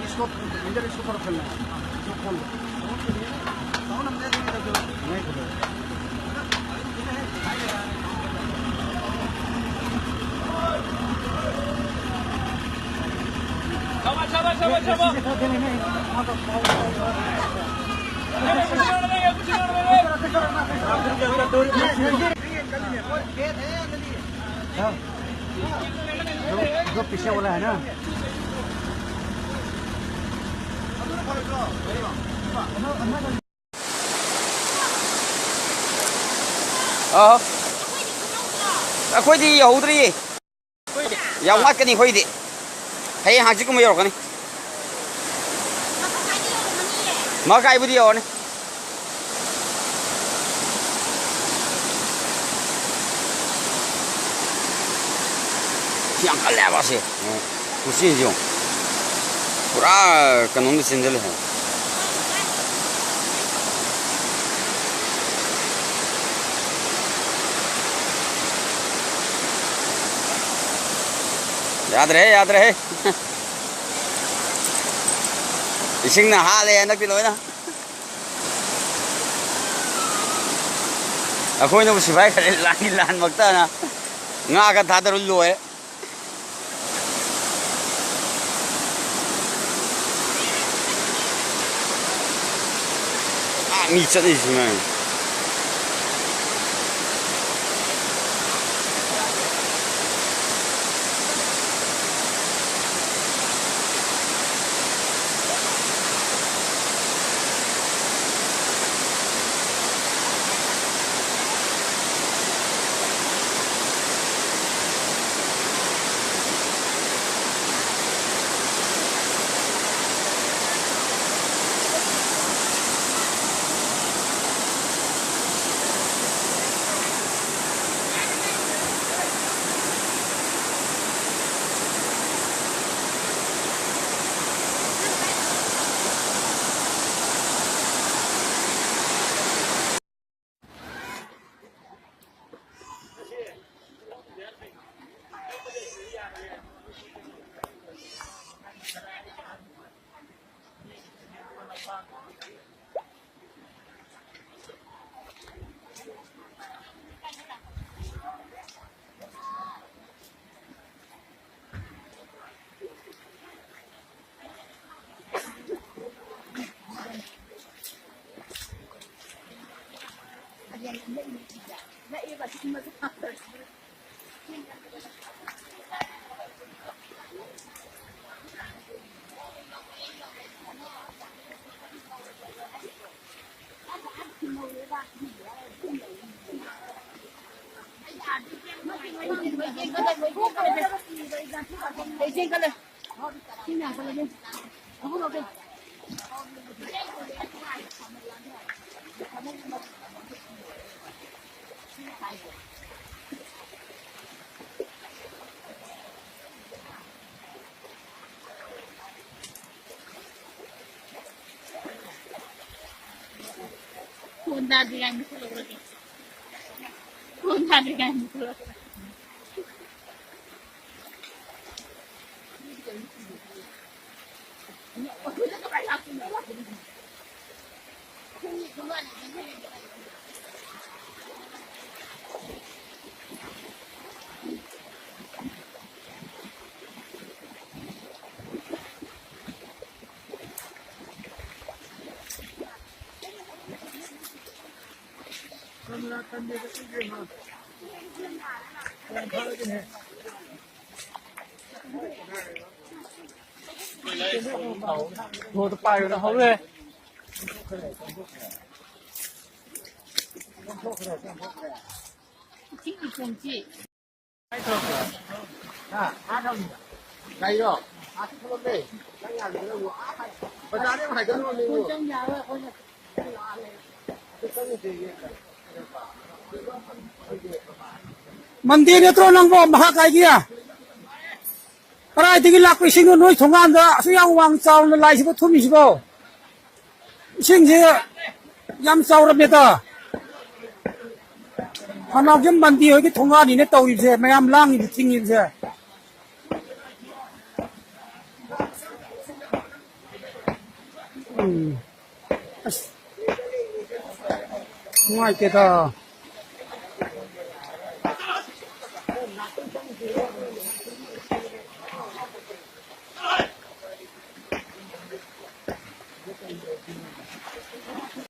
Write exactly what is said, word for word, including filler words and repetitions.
इसको, इधर इसको थोड़ा खोलना है, जो खोल दो। साउंड हम दे देंगे जब नहीं खोलेगा। शाबाश, शाबाश, शाबाश, शाबाश। जो, जो पीछे वाला है ना। ꯑ, ꯑꯩꯈꯣꯏꯗꯤ ꯌꯧꯍꯧꯗ꯭ꯔꯤꯌꯦ꯫ ꯌꯥꯝ ꯋꯥꯠꯀꯅꯤ ꯑꯩꯈꯣꯏꯗꯤ꯫ ꯍꯌꯦꯡ ꯍꯪꯆꯤꯠꯀꯨꯝꯕ ꯌꯧꯔꯛꯀꯅꯤ꯫ ꯃꯈꯥꯏꯗꯤ ꯌꯧꯔꯝꯃꯅꯤꯌꯦ꯫ ꯃꯈꯥꯏꯕꯨꯗꯤ ꯌꯧꯔꯅꯤ꯫ ꯌꯥꯝ ꯀꯜꯂꯦ ꯍꯥꯏꯕ ꯑꯁꯦ꯫ ꯎꯆꯦꯟꯁꯦ ꯌꯦꯡꯉꯨ꯫ ꯄꯨꯔꯥ ꯀꯩꯅꯣꯝꯗ ꯆꯦꯟꯁꯤꯜꯂꯦ ꯍꯥꯏꯕ꯫ ꯌꯥꯗ꯭ꯔꯦꯍꯦ, ꯌꯥꯗ꯭ꯔꯦꯍꯦ꯫ ꯏꯁꯤꯡꯅ ꯍꯥꯠꯂꯦ ꯍꯟꯗꯛꯇꯤ ꯂꯣꯏꯅ꯫ ꯑꯩꯈꯣꯏꯅꯕꯨ ꯁꯤꯐꯥꯏ ꯈꯔ ꯂꯥꯟꯒꯤ ꯂꯥꯟꯃꯛꯇꯅ ꯉꯥꯒ ꯊꯥꯗꯔꯨ ꯂꯣꯏꯔꯦ꯫ ꯑꯥ, ꯃꯤ ꯆꯠꯂꯤꯁꯤ ꯉꯥꯏ꯫ ꯐꯣꯟ ꯇꯥꯗ꯭ꯔꯤꯉꯩ ꯃꯨꯠꯊꯠꯍꯧꯔꯒꯦ꯫ ꯐꯣꯟ ꯇꯥꯗ꯭ꯔꯤꯉꯩ ꯃꯨꯠꯊꯠꯍꯧꯔꯒꯦ꯫ ꯍꯣꯗ ꯄꯥꯏꯕꯗ ꯍꯧꯔꯦ꯫ ꯏꯁꯤꯡꯒꯤ ꯈꯣꯡꯁꯤ꯫ ꯍꯥ? ꯀꯩꯅꯣ? ꯕꯖꯥꯔꯗ ꯑꯃꯨꯛ ꯍꯥꯏꯒꯠꯂꯨꯔꯃꯤ꯫ ꯃꯟꯗꯦ ꯅꯠꯇ꯭ꯔꯣ ꯅꯪꯕꯣ? ꯃꯍꯥꯛ ꯀꯥꯏꯒꯤ? ꯀꯗꯥꯏꯗꯒꯤ ꯂꯥꯛꯄ ꯏꯁꯤꯡꯅꯣ ꯅꯣꯏ ꯊꯣꯡꯒꯥꯟꯗ ꯑꯁꯨꯛ ꯌꯥꯝ ꯋꯥꯡ ꯆꯥꯎꯅ ꯂꯥꯛꯏꯁꯤꯕꯣ, ꯊꯨꯝꯃꯤꯁꯤꯕꯣ? ꯏꯁꯤꯡꯁꯦ ꯌꯥꯝ ꯆꯥꯎꯔꯝꯃꯦꯗ꯫ ꯈꯅꯥꯎꯁꯦ ꯃꯟꯗꯤ ꯍꯣꯏꯒꯤ ꯊꯣꯡꯒꯥꯟꯅꯤꯅꯦ ꯇꯧꯔꯤꯕꯁꯦ, ꯃꯌꯥꯝ ꯂꯥꯡꯉꯤꯕ ꯊꯤꯡꯉꯤꯕꯁꯦ꯫ ꯎꯝ꯫ ꯑꯁ꯫ ꯅꯨꯡꯉꯥꯏꯇꯦꯗ꯫